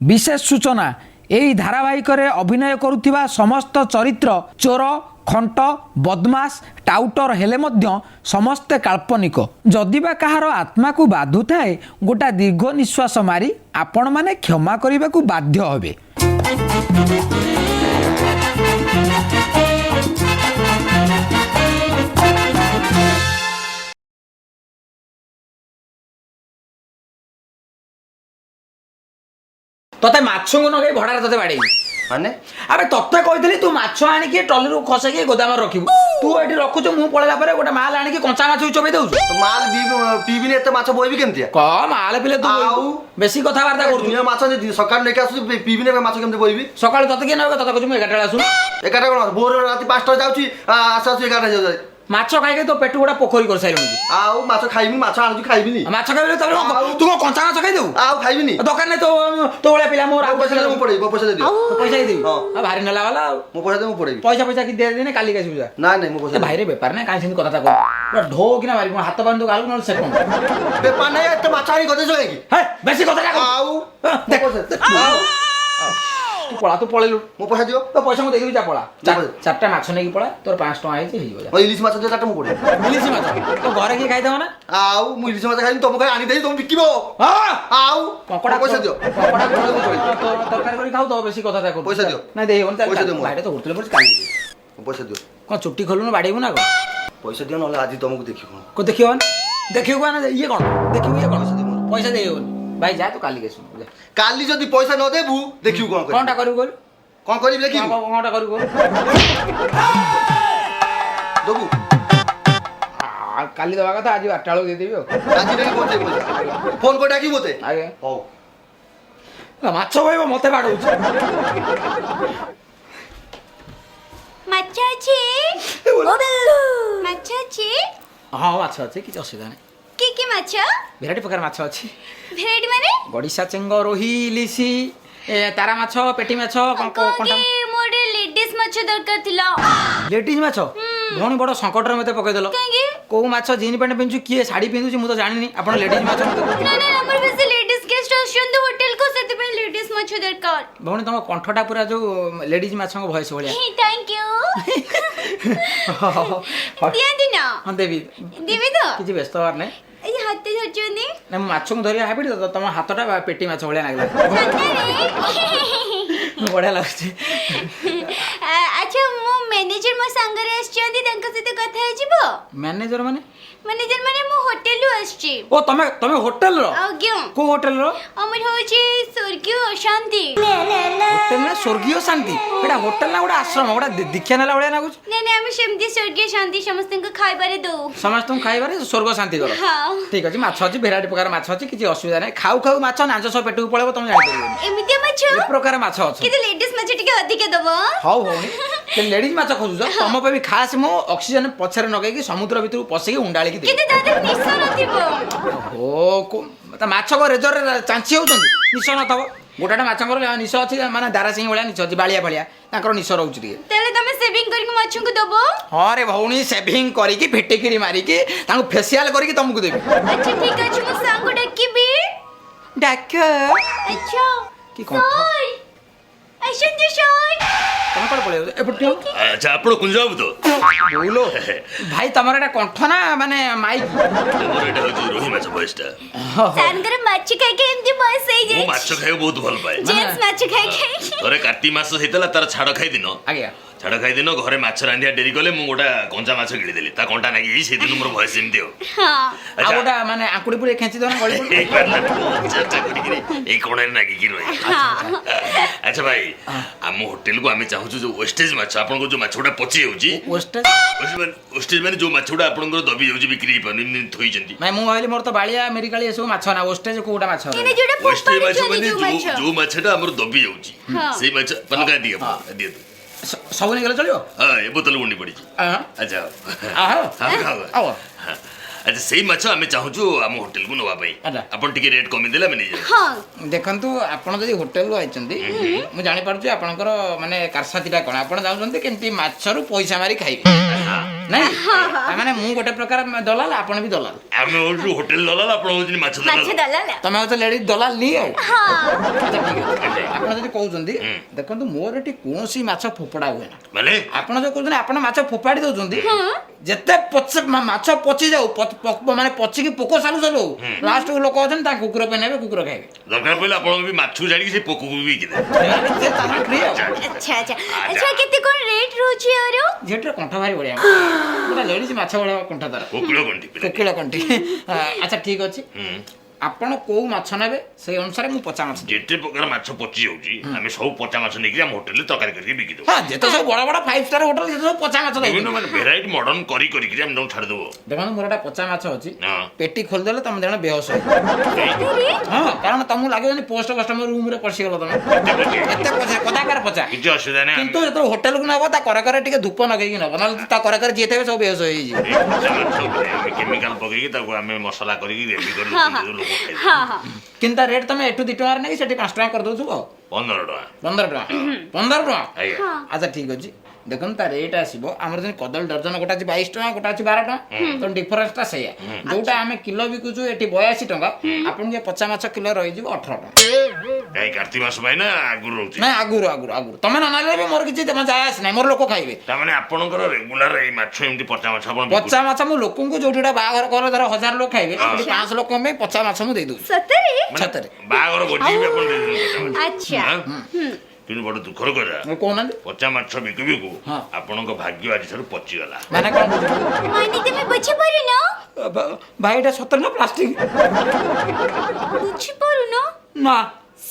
ବିଶେଷ ସୂଚନା, ଏହି ଧାରାବାହିକରେ ଅଭିନୟ କରୁଥିବା ସମସ୍ତ ଚରିତ୍ର ଚୋର, ଖଣ୍ଟ, ବଦମାସ, ଟାଉଟର ହେଲେ ମଧ୍ୟ ସମସ୍ତେ କାଳ୍ପନିକ। ଯଦି ବା କାହାର ଆତ୍ମାକୁ ବାଧୁଥାଏ, ଗୋଟା ଦୀର୍ଘ ନିଶ୍ୱାସ ମାରି ଆପଣମାନେ କ୍ଷମା କରିବାକୁ ବାଧ୍ୟ ହେବେ। ତତେ ମାଛଙ୍କୁ ନଗେଇ ଭଡ଼ାରେ ତତେ ବାଡ଼େଇବି। ମାନେ? ଆବେ, ତତେ କହିଥିଲି ତୁ ମାଛ ଆଣିକି ଟ୍ରଲିରୁ ଖସେଇକି ଗୋଦାମରେ ରଖିବୁ। ତୁ ଏଠି ରଖୁଛୁ, ମୁଁ ପଳେଇଲା ପରେ ଗୋଟେ ମାଲ ଆଣିକି କଞ୍ଚା ମାଛ ବି ଚୋବେଇ ଦଉଛୁ। ମାଲ ପିଇବିନି, ଏତେ ମାଛ ବୋହିବି କେମିତି? କ ମାଲ ପିଲେ ତୁ ଆଉ? ବେଶୀ କଥାବାର୍ତ୍ତା କରୁଛୁ। ଦୁନିଆ ମାଛ ଯଦି ସକାଳୁ ନେଇକି ଆସୁଛି, ପିଇବିନି, ଏବେ ମାଛ କେମିତି ବୋହିବି? ସକାଳୁ ତତେ କିଏ ନେବ? ତତେ କହୁଛି ମୁଁ 11ଟା ବେଳେ ଆସୁନୁ। 11ଟା କଣ, ଭୋର ରାତି 5ଟା ଯାଉଛି, ଆସୁ ଆସୁ 11ଟା ଯାଉଛି। ମାଛ ଖାଇକି ତୋ ପେଟୁ ଗୋଟା ପୋଖରୀ କରିସାରିଲୁଣି ତୁ। ଆଉ ମାଛ ଖାଇବିନି, ମାଛ ଆଣୁଛି ଖାଇବିନି। ମାଛ ଖାଇବିନି ତାପରେ କଣ? ଆଉ? ତୁ କଣ କଞ୍ଚା ମାଛ ଖାଇଦବୁ? ଆଉ ଖାଇବିନି। ଦରକାର ନାହିଁ ତୋ ଭଳିଆ ପିଲା ମୋର ଆଉ। ମୋ ପଇସା ଦେ, ମୁଁ ପଡେଇବି, ମୋ ପଇସା ଦେଇଦିଅ। ତୋ ପଇସା ଦେଇଦେବି। ହଁ। ଆଉ ଭାରି ନେଲା ବାଲା ଆଉ। ମୋ ପଇସା ଦେ, ମୁଁ ପଡେଇବି। ପଇସା ପଇସା କିଛି ଦେଇଦେନି, କାଲିକି ଆସିବୁ ଯା। ନାଇଁ ନାଇଁ, ମୋ ପଇସା ଏ ଦେ। ଭାଇରେ, ବେପାର ନାହିଁ, କାହିଁ ସେମିତି କଥାଟା କହୁ? ପୁରା ଢୋ କିନା ମାରିବୁ, ହାତ ବାନ୍ଧୁ ଗାଲୁ, ନହେଲେ ସେ କଣ? ବେପାର ନାହିଁ, ଏତେ ମାଛ ଆଣି ଗଦେଇଛ କାହିଁକି? ହେ, ବେଶୀ କଥାଟା କହୁ। ଆଉ ହଁ, ମୋ ଦେଖ, ପଇସା ଆଉ ତୁ ପଳା, ତୁ ପଳେଇଲୁ। ମୋ ପଇସା ଦିଅ। ତୋ ପଇସା ମୁଁ ଦେଇଦେବି, ଯା ପଳା। ପଇସା। ଚାରିଟା ମାଛ ନେଇକି ପଳା, ତୋର 500 ଟଙ୍କା ହେଇଛି, ହେଇଯିବ, ଯା। ମୋ ଇଲିଶ ମାଛ ଦିଅ ଚାରିଟା, ମୁଁ ପଡେଇବି। ଇଲିଶି ମାଛ ତୋ ଘରେ କିଏ ଖାଇଦେବ ନା? ଆଉ ମୁଁ ଇଲିଶ ମାଛ ଖାଇବିନି, ତମ ଖାଇ ଆଣି ଦେଇ ତମେ ବିକିବ। ହଁ। ଆଉ କଙ୍କଡ଼ା ମୋ ପଇସା ଦିଅ। କଙ୍କଡ଼ା ତରକାରୀ କରି ଖାଉ ତ, ବେଶୀ କଥା କହୁଛୁ। ପଇସା ଦିଅ। ନାଇଁ, ଦେଇ ହବନି। ପଇସା ଦିଅ ମୋର। ଭାଇରେ ତ କରୁଥିଲେ ପଡୁଛି, କାଲି ଦେବି। ମୋ ପଇସା ଦିଅ। କଣ ଚୁଟି ଖୋଲୁନୁ, ବାଡ଼େଇବୁ ନା କଣ? ପଇସା ଦିଅ, ନହେଲେ ଆଜି ତମକୁ ଦେଖିବ। କଣ ଦେଖିବ ମାନେ? ଦେଖିବୁ ମାନେ ଇଏ କଣ ଦେଖିବୁ, ଇଏ କଣ? ପଇସା ଦିଅ ମୋର। ପଇସା ଦେଇ ହବନି ଭାଇ, ଯା ତୁ, କାଲିକି ଆସିବୁ ଯା। କାଲି ଯଦି ପଇସା ନ ଦେବୁ, ଦେଖିବୁ କଣ କରିବି। କଣଟା କରିବୁ କହିଲୁ? କଣ କରିବି ଦେଖିବୁ। କଣଟା କରିବୁ କହିଲୁ? ଦବୁ? କାଲି ଦେବା କଥା, ଆଜି 12ଟା ବେଳକୁ ଦେଇଦେବି ଆଉ। ଆଜି ନେଇକି ପହଞ୍ଚେଇବି ପଇସା, ଫୋନ କରି ଡାକିବୁ ମତେ। ଆଜ୍ଞା। ହଉ। ମାଛ କହିବ, ମତେ ବାଡ଼ଉଛି। ମାଛ ଅଛି, ମାଛ ଅଛି। ହଁ, ମାଛ ଅଛି, କିଛି ଅସୁବିଧା ନାହିଁ। କି କି ମାଛ? ଭେରାଇଟି ପ୍ରକାର ମାଛ ଅଛି। ଭେରାଇଟି ମାନେ? ଗଡ଼ିଶା, ଚେଙ୍ଗ, ରୋହି, ଇଲିଶି, ତାରା ମାଛ, ପେଟି ମାଛ, କଣ କଣ୍ଟା। କି ମୋର ଲେଡିଜ ମାଛ ଦରକାର ଥିଲା। ଲେଡିଜ ମାଛ? ଭଉଣୀ, ବଡ଼ ସଙ୍କଟରେ ମତେ ପକେଇଦେଲ। କାହିଁକି? କୋଉ ମାଛ ଜିନ୍ ପ୍ୟାଣ୍ଟ ପିନ୍ଧୁଛି, କିଏ ଶାଢ଼ୀ ପିନ୍ଧୁଛି, ମୁଁ ତ ଜାଣିନି। ଆପଣ ଲେଡିଜ ମାଛ ମତେ କହୁଛନ୍ତି। ନା ନା, ଆମର ବେଶୀ ଲେଡିଜ ଗେଷ୍ଟ ଆସୁଛନ୍ତି ହୋଟେଲ କୁ, ସେଥିପାଇଁ ଲେଡିଜ ମାଛ ଦରକାର। ଭଉଣୀ, ତମ କଣ୍ଠଟା ପୁରା ଯୋଉ ଲେଡିଜ ମାଛଙ୍କ ଭଏସ ଭଳିଆ। Thank you. ଦିଅନ୍ତୁ ନା। ହଁ, ଦେବି। ଦେବି ତ? କିଛି ବ୍ୟସ୍ତ ହବାର ନାହିଁ। ଏଇ ହାତ ଧରିଛନ୍ତି। ନା, ମୁଁ ମାଛକୁ ଧରିବା ହାବିଟ ତ, ତମ ହାତଟା ପେଟି ମାଛ ଭଳିଆ ଲାଗିଲା। ସତରେ? ବଢିଆ ଲାଗୁଛି। ଆଚ୍ଛା, ମୋ ମ୍ୟାନେଜର ମୋ ସାଙ୍ଗରେ ଆସିଛନ୍ତି, ତାଙ୍କ ସହିତ କଥା ହେଇଯିବ? ମ୍ୟାନେଜର ମାନେ? ମ୍ୟାନେଜର ମାନେ ମୁଁ ହୋଟେଲରୁ ଆସିଛି। ଓ, ତମେ ତମେ ହୋଟେଲର? ଆଜ୍ଞା। କୋଉ ହୋଟେଲର? ଆମର ହଉଛି ସ୍ୱର୍ଗୀୟ ଅଶାନ୍ତି। ହୋଟେଲ ନା ସ୍ୱର୍ଗୀୟ ଶାନ୍ତି? ଏଇଟା ହୋଟେଲ ନା ଗୋଟେ ଆଶ୍ରମ, ଗୋଟେ ଦୀକ୍ଷା ନେଲା ଭଳିଆ ଲାଗୁଛି। ନାଇଁ ନାଇଁ, ଆମେ ସେମିତି ସ୍ୱର୍ଗୀୟ ଶାନ୍ତି ସମସ୍ତଙ୍କୁ ଖାଇବାରେ ଦଉ। ସମସ୍ତଙ୍କୁ ଖାଇବାରେ ସ୍ୱର୍ଗ ଶାନ୍ତି କର? ହଁ। ଠିକ ଅଛି, ମାଛ ଅଛି, ଭେରାଇଟି ପ୍ରକାର ମାଛ ଅଛି, କିଛି ଅସୁବିଧା ନାହିଁ। ଖାଉ ଖାଉ ମାଛ ନାଞ୍ଜ ସହ ପେଟକୁ ପଳେଇବ, ତମେ ଜାଣିପାରିବନି। ଏମିତିଆ ମାଛ? ଏ ପ୍ରକାର ମାଛ ଅଛି। କିନ୍ତୁ ଲେଡିଜ ମାଛ ଟିକେ ଅଧିକ ଦବ। ହଉ ଭଉଣୀ, ଲେଡିଜ ମାଛ ଖୋଜୁଛ, ତମ ପାଇଁ ବି ଖାସ୍ ମୁଁ ଅକ୍ସିଜେନ ପଛରେ ଲଗେଇକି ସମୁଦ୍ର ଭିତରକୁ ପଶିକି ଉଣ୍ଡାଳିକି ଦେବି। କିନ୍ତୁ ତା ଦେହରେ ନିଶ ନଥିବ। ଓ, ତା ମାଛ କଣ ରେଜରରେ ଚାଞ୍ଚି ହଉଛନ୍ତି? ନିଶ ନଥିବ? ଗୋଟାଟା ମାଛଙ୍କର ନିଶ ଅଛି, ମାନେ ଦାରାସିଂହ ଭଳିଆ ନିଶ ଅଛି, ବାଳିଆ ଭଳିଆ ତାଙ୍କର ନିଶ ରହୁଛି ଟିକେ। ତାହେଲେ ତମେ ସେଭିଂ କରିକି ମାଛଙ୍କୁ ଦବ? ହଁ ରେ ଭଉଣୀ, ସେଭିଂ କରିକି, ଫିଟିକିରି ମାରିକି, ତାଙ୍କୁ ଫେସିଆଲ କରିକି ତମକୁ ଦେବି। ଆଚ୍ଛା, ଠିକ ଅଛି, ମୁଁ ସାଙ୍ଗକୁ ଡାକିବି। ଡାକ। ଆଚ୍ଛା। କି କଣ୍ଠ। ସାର୍, ଆସନ୍ତୁ ସାର୍। ତମେ କୁଆଡ଼େ ପଳେଇବ ଏପଟେ ଟିକେ। ଆଚ୍ଛା, ଆପଣ କୁଞ୍ଜ ବାବୁ ତ? ବୋଉଲୋ ଭାଇ, ତମର ଏଇଟା କଣ୍ଠ ନା ମାନେ ମାଇକ୍? ମୋର ଏଇଟା ହଉଛି ରୋହି ମାଛ ଭଏସଟା। ସାର୍ଙ୍କର ମାଛ ଖାଇକି ଏମିତି ବୟସ ମୁଁ ହେଇଯାଇଛି। ମାଛ ଖାଇବାକୁ ବହୁତ ଭଲ ପାଏ। ଜେଣ୍ଟସ ମାଛ ଖାଇ ଖାଇ। ଥରେ କାର୍ତ୍ତିକ ମାସ ହେଇଥିଲା, ତାର ଛାଡ଼ ଖାଇ ଦିନ। ଛାଡ଼ ଖାଇ ଦିନ ଘରେ ମାଛ ରାନ୍ଧିବା ଡେରି କଲେ, ମୁଁ ଗୋଟା କଞ୍ଚା ମାଛ ଗିଳିଦେଲି, ତା କଣ୍ଟା ନାଗି ସେଇଦିନ ମୋର ଭଏସ ଏମିତି ଆଉ। ଆଉ ଗୋଟା ମାନେ ଆଙ୍କୁଡ଼ି ପୁରୀ ଖେଞ୍ଚି ଦବ ନା ଗଳି ପଡିବ। ହେଇପାରିଲାନି, ବହୁତ ଚେଷ୍ଟା କରିକିରି ଏଇ କୋଣରେ ନାଗିକି ରହିଲା। ଆଚ୍ଛା ଭାଇ, ଆମ ହୋଟେଲକୁ ଆମେ ଚାହୁଁଛୁ ଯୋଉ ୱେଷ୍ଟେଜ ମାଛ, ଆପଣଙ୍କର ଯୋଉ ମାଛ ଗୁଡ଼ା ପଚି ଯାଉଛି। ୱେଷ୍ଟେଜ? ୱେଷ୍ଟେଜ ମାନେ ଯୋଉ ମାଛ ଗୁଡ଼ା ଆପଣଙ୍କର ଦବି ଯାଉଛି, ବିକ୍ରି ହେଇପାରୁନି, ଏମିତି ଥୋଇଛନ୍ତି। ନାଇଁ, ମୁଁ ଭାବିଲି ମୋର ତ ବାଳିଆ, ମିରିକାଳି ଏସବୁ ମାଛ ନା, ୱେଷ୍ଟେଜ କୋଉଟା ମାଛ? କିନ୍ତୁ ଯୋଉଟା ୱେଷ୍ଟେଜ ମାଛ ଫୋପାଡୁଛନ୍ତି ମାନେ ଯୋଉ ଯୋଉ ମାଛ। ଯୋଉ ମାଛଟା ଆମର ଦବି ଯାଉଛି, ସେଇ ମାଛ ମାନେ କାଇଁ ଦିଅ ଦିଅନ୍ତୁ। ସବୁ ନେଇଗଲେ ଚଳିବ? ହଁ, ଏ ବୋତଲ ଗୁଣ୍ଡି ପଡ଼ିଛି। ଆଚ୍ଛା। ଆହୋ। ହଁ, ଖାଅ। ଆଉ। ହଁ। ଆଚ୍ଛା, ସେଇ ମାଛ ଆମେ ଚାହୁଁଛୁ ଆମ ହୋଟେଲକୁ ନେବା ପାଇଁ। ଆପଣ ଟିକେ ରେଟ୍ କମେଇଦେଲେ ଆମେ ନେଇଯାଉ। ଦେଖନ୍ତୁ, ଆପଣ ଯଦି ହୋଟେଲରୁ ଆଇଛନ୍ତି, ମୁଁ ଜାଣିପାରୁଛି ଆପଣଙ୍କର ମାନେ କାରସାଦିଟା କ'ଣ। ଆପଣ ଚାହୁଁଛନ୍ତି କେମିତି ମାଛରୁ ପଇସା ମାରି ଖାଇବେ। ନାଇଁ, ମାନେ ମୁଁ ଗୋଟେ ପ୍ରକାର ଦଲାଲ, ଆପଣ ବି ଦଲାଲ। ଆମେ ହଉଛୁ ହୋଟେଲ ଦଲାଲ, ଆପଣ ହଉଛନ୍ତି ମାଛ ମାଛ ଦଲାଲ। ଦଲାଲ। ତମେ ହଉଛ ଲେଡିଜ ଦଲାଲ ନି ଆଉ। ଆଚ୍ଛା, ଠିକ ଅଛି, ଆପଣ ଯଦି କହୁଛନ୍ତି, ଦେଖନ୍ତୁ, ମୋର ଏଠି କୌଣସି ମାଛ ଫୋପଡ଼ା ହୁଏ ନା। ମାନେ? ଆପଣ ଯୋଉ କହୁଛନ୍ତି ଆପଣ ମାଛ ଫୋପାଡ଼ି ଦଉଛନ୍ତି, ଯେତେ ପଚ ମାଛ ପଚି ଯାଉ, ମାନେ ପଚିକି ପୋକ ସାଲୁ ସାଲୁ ହଉ, ଲାଷ୍ଟକୁ ଲୋକ ଅଛନ୍ତି ତାଙ୍କ କୁକୁର ପାଇଁ ନେବେ, କୁକୁର ଖାଇବେ। ଦରକାର ପଡ଼ିଲେ ଆପଣ ବି ମାଛକୁ ଛାଡ଼ିକି ସେ ପୋକକୁ ବି ବିକିଦେବେ। ସେ ତାର ଫ୍ରି ଆଉ। ଆଚ୍ଛା ଆଚ୍ଛା ଆଚ୍ଛା, କେତେ କଣ ରେଟ୍ ରହୁଛି ଆର? ଝିଅଟିର କଣ୍ଠ ଭାରି ବଢିଆ, ପୁରା ଲେଡିଜ ମାଛ ଭଳିଆ କଣ୍ଠ ତାର। କୋକିଳ କଣ୍ଠି ପିଲା। କୋକିଳ କଣ୍ଠି। ଆଚ୍ଛା, ଠିକ ଅଛି, ଆପଣ କୋଉ ମାଛ ନେବେ ସେଇ ଅନୁସାରେ ମୁଁ ପଚା ମାଛ ଦେବି। ଯେତେ ପ୍ରକାର ମାଛ ପଚି ଯାଉଛି, ଆମେ ସବୁ ପଚା ମାଛ ନେଇକି ଆମ ହୋଟେଲରେ ତରକାରୀ କରିକି ବିକି ଦବୁ। ହଁ, ଯେତେ ସବୁ ବଡ ବଡ ଫାଇଭ ଷ୍ଟାର ହୋଟେଲ, ଯେତେ ସବୁ ପଚା ମାଛ ବିଭିନ୍ନ ଦଉଛନ୍ତି। ମାନେ ଭେରାଇଟି ମଡର୍ନ କରି କରିକି ଆମେ ତାଙ୍କୁ ଛାଡ଼ିଦବୁ। ଦେଖନ୍ତୁ, ମୋର ଗୋଟେ ପଚା ମାଛ ଅଛି। ପେଟି ଖୋଲିଦେଲେ ତମେ ଜଣେ ବେହୋସ ହେଇଯିବ। ହଁ, କାରଣ ତମକୁ ଲାଗିବ ଯେମିତି ପୋଷ୍ଟ କଷ୍ଟମର ରୁମରେ ପଶିଗଲ ତମେ। ଏତେ ପଚି? ଏତେ ପଚା, କଦାକାର ପଚା। କିଛି ଅସୁବିଧା ନାହିଁ। କିନ୍ତୁ ଯେତେବେଳେ ହୋଟେଲକୁ ନବ, ତା କରେ କରେ ଟିକେ ଧୂପ ଲଗେଇକି ନବ, ନହେଲେ ତା କରେ କରେ ଯିଏ ଥିବେ ସବୁ ବେହୋସ ହେଇଯିବେ। ଏଇ ପଚା ମାଛ ଉପରେ ଆମେ କେମିକାଲ ପକେଇକି ତାକୁ ଆମେ ମସଲା କରିକି ଗ୍ରେଭି କରି ଲୋକ ଖାଇଦେବେ। ହଁ ହଁ କିନ୍ତୁ ତା ରେଟ୍ ତମେ ଏଠୁ 2 ଟଙ୍କାରେ ନେଇକି ସେଠି 5 ଟଙ୍କା କରିଦଉଥିବ ଆଉ। 15 ଟଙ୍କା। 15 ଟଙ୍କା, 15 ଟଙ୍କା। ଆଜ୍ଞା। ଆଚ୍ଛା, ଠିକ ଅଛି, ଦେଖନ୍ତୁ, ତା ରେଟ୍ ଆସିବ ଆମର ଯେମିତି କଦଳୀ ଡର୍ଜନ ଗୋଟା ଅଛି 22 ଟଙ୍କା, ଗୋଟା ଅଛି 12 ଟଙ୍କା, ତ ଡିଫରେନ୍ସଟା ସେଇଆ। ଯୋଉଟା ଆମେ କିଲୋ ବିକୁଛୁ ଏଠି 82 ଟଙ୍କା, ଆପଣଙ୍କୁ ଏ ପଚା ମାଛ କିଲୋ ରହିଯିବ 18 ଟଙ୍କା। କାଇଁ, କାର୍ତ୍ତିକ ମାସ ପାଇଁ ନା ଆଗରୁ ରହୁଛି? ନାଇଁ, ଆଗରୁ ଆଗରୁ ଆଗରୁ। ତମେ ନ ନେଲେ ବି ମୋର କିଛି ତମେ ଯାଏ ଆସେ ନାହିଁ, ମୋର ଲୋକ ଖାଇବେ। ତାମାନେ ଆପଣଙ୍କର ରେଗୁଲାର ଏଇ ମାଛ, ଏମିତି ପଚା ମାଛ ଆପଣ ପଚା ମାଛ ମୁଁ ଲୋକଙ୍କୁ, ଯୋଉଠି ଗୋଟେ ବାହାଘର କର ଧର 1000 ଲୋକ ଖାଇବେ, ସେଠି 500 ଲୋକଙ୍କ ପାଇଁ ପଚା ମାଛ ମୁଁ ଦେଇ ଦଉଛି। ସତରେ? ସତରେ। ବାହାଘର ଭୋଜି ବି ଆପଣ ଦେଇଦିଅନ୍ତି ପଚା ମାଛ? ଆଚ୍ଛା। ହଁ? କିନ୍ତୁ ବଡ ଦୁଃଖର କଥା, କହୁନାହାନ୍ତି। ପଚା ମାଛ ବିକୁ ବିକୁ ଆପଣଙ୍କ ଭାଗ୍ୟ ଆଜି ଠାରୁ ପଚିଗଲା। ମାନେ କଣ ବୁଝିପାରିଲି? ମାନେ ତମେ ବୁଝିପାରୁନ? ଭାଇ, ଏଇଟା ସତରେ ନା ପ୍ଲାଷ୍ଟିକ? ବୁଝିପାରୁନ? ନା।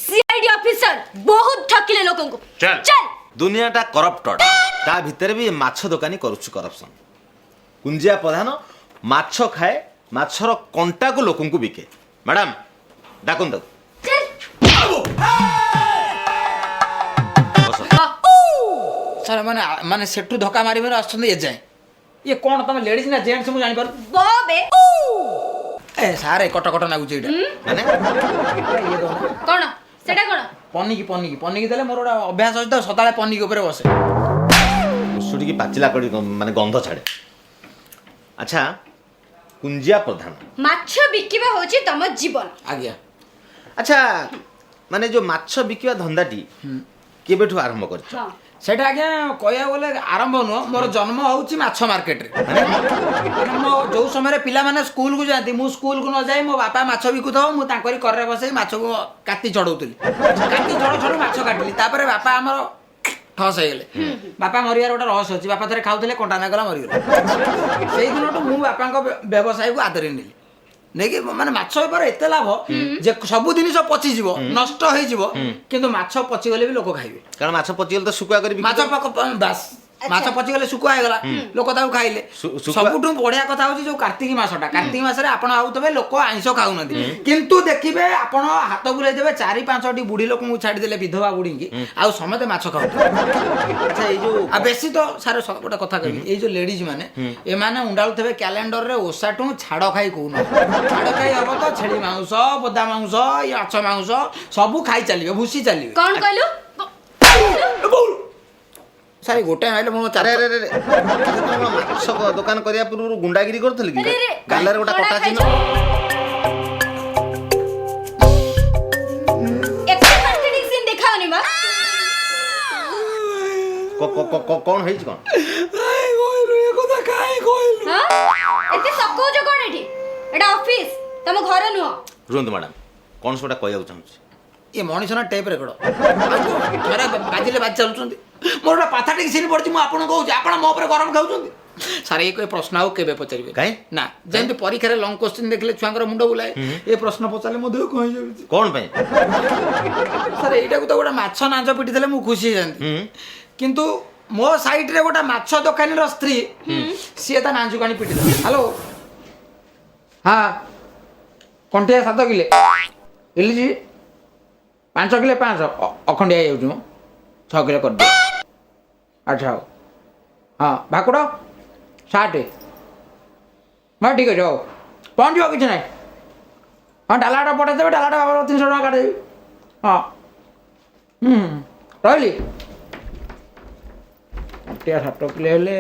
ସିଆଇଡି ଅଫିସର ବହୁତ ଠକିଲେ ଲୋକଙ୍କୁ। ଚାଲ। ଚାଲ। ଦୁନିଆଟା କରପ୍ଟଡ, ତା ଭିତରେ ବି ମାଛ ଦୋକାନୀ କରୁଛି କରପ୍ସନ। କୁଞ୍ଜିଆ ପ୍ରଧାନ ମାଛ ଖାଏ, ମାଛର କଣ୍ଟାକୁ ଲୋକଙ୍କୁ ବିକେ। ମ୍ୟାଡ଼ାମ, ଡାକନ୍ତୁ ତାକୁ। ଚାଲ। ବସ। ସାର୍, ମାନେ ମାନେ ସେଠୁ ଧକ୍କା ମାରି ମାରି ଆସୁଛନ୍ତି ଏ ଯାଏଁ। ଇଏ କଣ, ତମେ ଲେଡିଜ ନା ଜେଣ୍ଟସ ମୁଁ ଜାଣିପାରୁ ବବେ। ଏ ସାର୍, କଟ କଟ ନାଗୁଛି ଏଇଟା। ମାନେ? ଇଏ ଦଉନା। କଣ ସେଟା, କଣ? ପନିକି ପନିକି ପନିକି ଦେଲେ ମୋର ଗୋଟେ ଅଭ୍ୟାସ ଅଛି ତ, ସଦାବେଳେ ପନିକି ଉପରେ ବସେ। ଟିକେ ପାଚିଲା କଡ଼ି ମାନେ ଗନ୍ଧ ଛାଡ଼େ। ଆଚ୍ଛା, କୁଞ୍ଜିଆ ପ୍ରଧାନ, ମାଛ ବିକିବା ହଉଛି ତମ ଜୀବନ। ଆଜ୍ଞା। ଆଚ୍ଛା, ମାନେ ଯୋଉ ମାଛ ବିକିବା ଧନ୍ଦାଟି କେବେଠୁ ଆରମ୍ଭ କରିଛ? ହଁ। ସେଇଟା ଆଜ୍ଞା କହିବାକୁ ଗଲେ ଆରମ୍ଭ ନୁହଁ, ମୋର ଜନ୍ମ ହଉଛି ମାଛ ମାର୍କେଟରେ। ମାନେ ମୋ ଯୋଉ ସମୟରେ ପିଲାମାନେ ସ୍କୁଲକୁ ଯାଆନ୍ତି, ମୁଁ ସ୍କୁଲକୁ ନ ଯାଇ ମୋ ବାପା ମାଛ ବିକୁଥିବ, ମୁଁ ତାଙ୍କରି କରରେ ବସେଇ ମାଛକୁ କାତି ଚଢଉଥିଲି। କାତି ଚଢଉ ଚଢଉ ମାଛ କାଟିଲି, ତାପରେ ବାପା ଆମର ଠସ୍ ହେଇଗଲେ। ବାପା ମରିବାର ଗୋଟେ ରହସ୍ୟ ଅଛି। ବାପା ଥରେ ଖାଉଥିଲେ, କଣ୍ଟା ନାଗଲା, ମରିଗଲେ। ସେଇ ଦିନଠୁ ମୁଁ ବାପାଙ୍କ ବ୍ୟବସାୟକୁ ଆଦରି ନେଲି। ନେଇକି ମାନେ ମାଛ ବେପାର ଏତେ ଲାଭ ଯେ ସବୁ ଜିନିଷ ପଚିଯିବ, ନଷ୍ଟ ହେଇଯିବ, କିନ୍ତୁ ମାଛ ପଚିଗଲେ ବି ଲୋକ ଖାଇବେ। କାରଣ ମାଛ ପଚିଗଲେ ତ ଶୁଖୁଆ କରି ବିକି ମାଛ ବାସ୍, ମାଛ ପଚିଗଲେ ଶୁଖୁଆ ହେଇଗଲା, ଲୋକ ତାକୁ ଖାଇଲେ। ଶୁଖୁଆ- ସବୁଠୁ ବଢିଆ କଥା ହଉଛି ଯୋଉ କାର୍ତ୍ତିକ ମାସଟା। କାର୍ତ୍ତିକ ମାସରେ ଆପଣ ଭାବୁଥିବେ ଲୋକ ଆଇଁଷ ଖାଉନାହାନ୍ତି, କିନ୍ତୁ ଦେଖିବେ ଆପଣ ହାତ ବୁଲେଇ ଦେବେ, ଚାରି ପାଞ୍ଚଟି ବୁଢୀ ଲୋକଙ୍କୁ ଛାଡ଼ିଦେଲେ, ବିଧବା ବୁଢୀଙ୍କି, ଆଉ ସମସ୍ତେ ମାଛ ଖାଉଥିବେ। ଆଚ୍ଛା, ଏଇ ଯୋଉ ଆଉ ବେଶୀ ତ ସାର୍ ଗୋଟେ କଥା କହିବି, ଏଇ ଯୋଉ ଲେଡିଜ ମାନେ, ଏମାନେ ଉଣ୍ଡାଳୁଥିବେ କ୍ୟାଲେଣ୍ଡରରେ ଓଷାଠୁ ଛାଡ଼ ଖାଇ କହୁନ ଛାଡ଼ ଖାଇ ହବ ତ ଛେଳି ମାଂସ, ବୋଦା ମାଂସ, ଇଏ ମାଛ ମାଂସ ସବୁ ଖାଇ ଚାଲିବେ, ଭୁସି ଚାଲିବେ। କଣ କହିଲୁ? ସାର୍, ଏଇ ଗୋଟେ ମାଇଲେ ମୁଁ ଆରେ ଚାରି ଆରେ ଆରେ, ଆରେ। ଆଚ୍ଛା, ତମେ କଣ ମାଛ ଦୋକାନ କରିବା ପୂର୍ବରୁ ଗୁଣ୍ଡାଗିରି କରୁଥିଲେ କି? ଆରେ, ଆରେ, ଗାଲରେ ଗୋଟେ କଣା କଟା ଚିହ୍ନ। ଖାଇଛୁ। ଏତେ ମାର୍କେଟିଂ ସିନ୍ ଦେଖାଅନି ମା। କଣ ହେଇଛି କଣ? କହିଲୁ ଏ କଥା କାଇଁ କହିଲୁ? ହଁ, ଏତେ ସକଉଛ କଣ ଏଠି? ଏଟା ଅଫିସ, ତମ ଘର ନୁହଁ। ରୁହନ୍ତୁ ମ୍ୟାଡ଼ାମ, କଣ ସେଟା କହିବାକୁ ଚାହୁଁଛି? ଏ ମଣିଷ ନା ଟେପ୍ ରେକର୍ଡ? ଥରେ ବାଜିଲେ ବାଜି ଚାଲୁଛନ୍ତି। ମୋର ଗୋଟେ ପାଥାଟିକ୍ ସିନ୍ ପଡ଼ିଛି, ମୁଁ ଆପଣଙ୍କୁ କହୁଛି, ଆପଣ ମୋ ଉପରେ ଗରମ ଖାଉଛନ୍ତି। ସାର୍, ଏ ପ୍ରଶ୍ନ ଆଉ କେବେ ପଚାରିବେ? କାଇଁ? ନା, ଯେମିତି ପରୀକ୍ଷାରେ ଲଙ୍ଗ କୋଶ୍ଚିନ୍ ଦେଖିଲେ ଛୁଆଙ୍କର ମୁଣ୍ଡ ବୁଲାଏ, ଏ ପ୍ରଶ୍ନ ପଚାରିଲେ ମୋ ଦେହ କଣ ହେଇଯାଉଛି। କଣ ପାଇଁ? ସାର୍, ଏଇଟାକୁ ତ ଗୋଟେ ମାଛ ନାଞ୍ଜ ପିଟିଦେଲେ ମୁଁ ଖୁସି ହେଇଯାନ୍ତି, କିନ୍ତୁ ମୋ ସାଇଡରେ ଗୋଟେ ମାଛ ଦୋକାନୀର ସ୍ତ୍ରୀ, ସିଏ ତା ନାଞ୍ଜକୁ ଆଣି ପିଟିଦେଲା। ହ୍ୟାଲୋ, ହଁ, କଣ୍ଟିଆ 7 କିଲେ, ଇଲିଶି 5 କିଲେ 500, ଅଖଣ୍ଡିଆ ହେଇଯାଉଛି ମୁଁ, 6 କିଲୋ କରିଦିଅ। ଆଚ୍ଛା, ହଉ। ହଁ, ଭାକୁଡ଼ 60। ହଁ, ଠିକ୍ ଅଛି, ହଉ, ପହଞ୍ଚିବ, କିଛି ନାହିଁ। ହଁ, ଡାଲାଟା ପଠେଇଦେବେ, ଡାଲାଟା ବାବଦ 300 ଟଙ୍କା କାଟିଦେବି। ହଁ, ହୁଁ, ରହିଲି। କଣ୍ଟିଆ 7 କିଲୋ ହେଲେ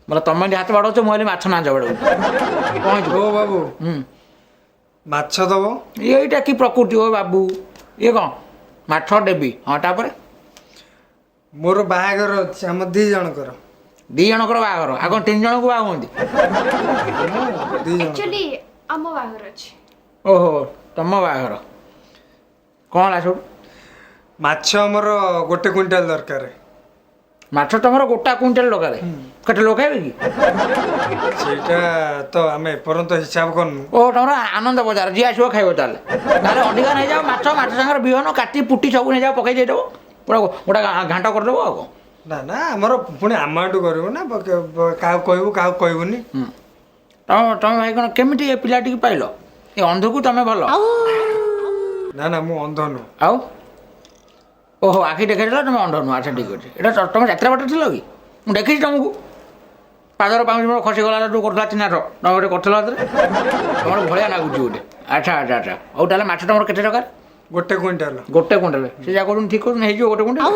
ବୋଲେ ତମେ ଏମିତି ହାତ ବାଡ଼ଉଛ, ମୁଁ ହେଲି ମାଛ ନାଞ୍ଜ ବାଡ଼ଉଛି। କ'ଣ ହେଇଛି? ଓ ବାବୁ, ମାଛ ଦବ। ଏଇଟା କି ପ୍ରକୃତି ଓ ବାବୁ, ଇଏ କ'ଣ? ମାଛ ଦେବି, ହଁ, ତାପରେ? ମୋର ବାହାଘର ଅଛି, ଆମ ଦି ଜଣଙ୍କର। ଦି ଜଣଙ୍କର ବାହାଘର? ଆଉ କ'ଣ ତିନି ଜଣଙ୍କୁ ବାହା ହୁଅନ୍ତି? ଦି ଜଣ। ଆକ୍ଚୁଆଲି ଆମ ବାହାଘର ଅଛି। ଓହୋ, ତମ ବାହାଘର। କ'ଣ ହେଲା ସବୁ? ମାଛ ଆମର 1 କୁଇଣ୍ଟାଲ ଦରକାର। ମାଛ ତମର 1 କୁଇଣ୍ଟାଲ ଦରକାର? କେତେ ଲୋକ ଖାଇବେ କି? ସେଇଟା ତ ଆମେ ଏପର୍ଯ୍ୟନ୍ତ ହିସାବ କରିନୁ। ଓ, ତମର ଆନନ୍ଦ ବଜାର, ଯିଏ ଆସିବ ଖାଇବ। ତାହେଲେ ଅଧିକା ନେଇଯାଅ ମାଛ, ମାଛ ସାଙ୍ଗରେ ବିହନ କାଟି ପୁଟି ସବୁ ନେଇଯାଅ, ପକେଇ ଦେଇଦେବ, ପୁରା ଗୋଟେ ଘାଣ୍ଟ କରିଦେବ ଆଉ କ'ଣ। ନା ନା, ଆମର ପୁଣି ଆମାଉଣ୍ଟ କରିବୁ ନା, କାହାକୁ କହିବୁ କାହାକୁ କହିବୁନି। ତମ ତମେ ଭାଇ କ'ଣ କେମିତି ଏ ପିଲାଟିକି ପାଇଲ? ଏ ଅନ୍ଧକୁ ତମେ ଭଲ? ନା ନା, ମୁଁ ଅନ୍ଧ ନୁହଁ। ଆଉ? ଓହୋ, ଆଖି ଦେଖେଇଦେଲ, ତମେ ଅନ୍ଧ ନୁହଁ। ଆଚ୍ଛା, ଠିକ୍ ଅଛି। ଏଇଟା ତମେ ଯାତ୍ରା ବାଟରେ ଥିଲ କି? ମୁଁ ଦେଖିଛି ତମକୁ, ପାଦର ପାଉଁଜି ମୋର ଖସିଗଲା ଯୋଉ କରୁଥିଲା ଚିହ୍ନାଟ, ତମେ ଗୋଟେ କରୁଥିଲ ହାତରେ, ତମର ଭଳିଆ ଲାଗୁଛି ଗୋଟେ। ଆଚ୍ଛା ଆଚ୍ଛା ଆଚ୍ଛା, ହଉ ତାହେଲେ ମାଛ ତମର କେତେ ଦରକାର? 1 କୁଇଣ୍ଟାଲ। 1 କୁଇଣ୍ଟାଲ। ସେ ଯାହା କହୁଛନ୍ତି ଠିକ୍ କହୁଛନ୍ତି, ହେଇଯିବ 1 କୁଇଣ୍ଟାଲ।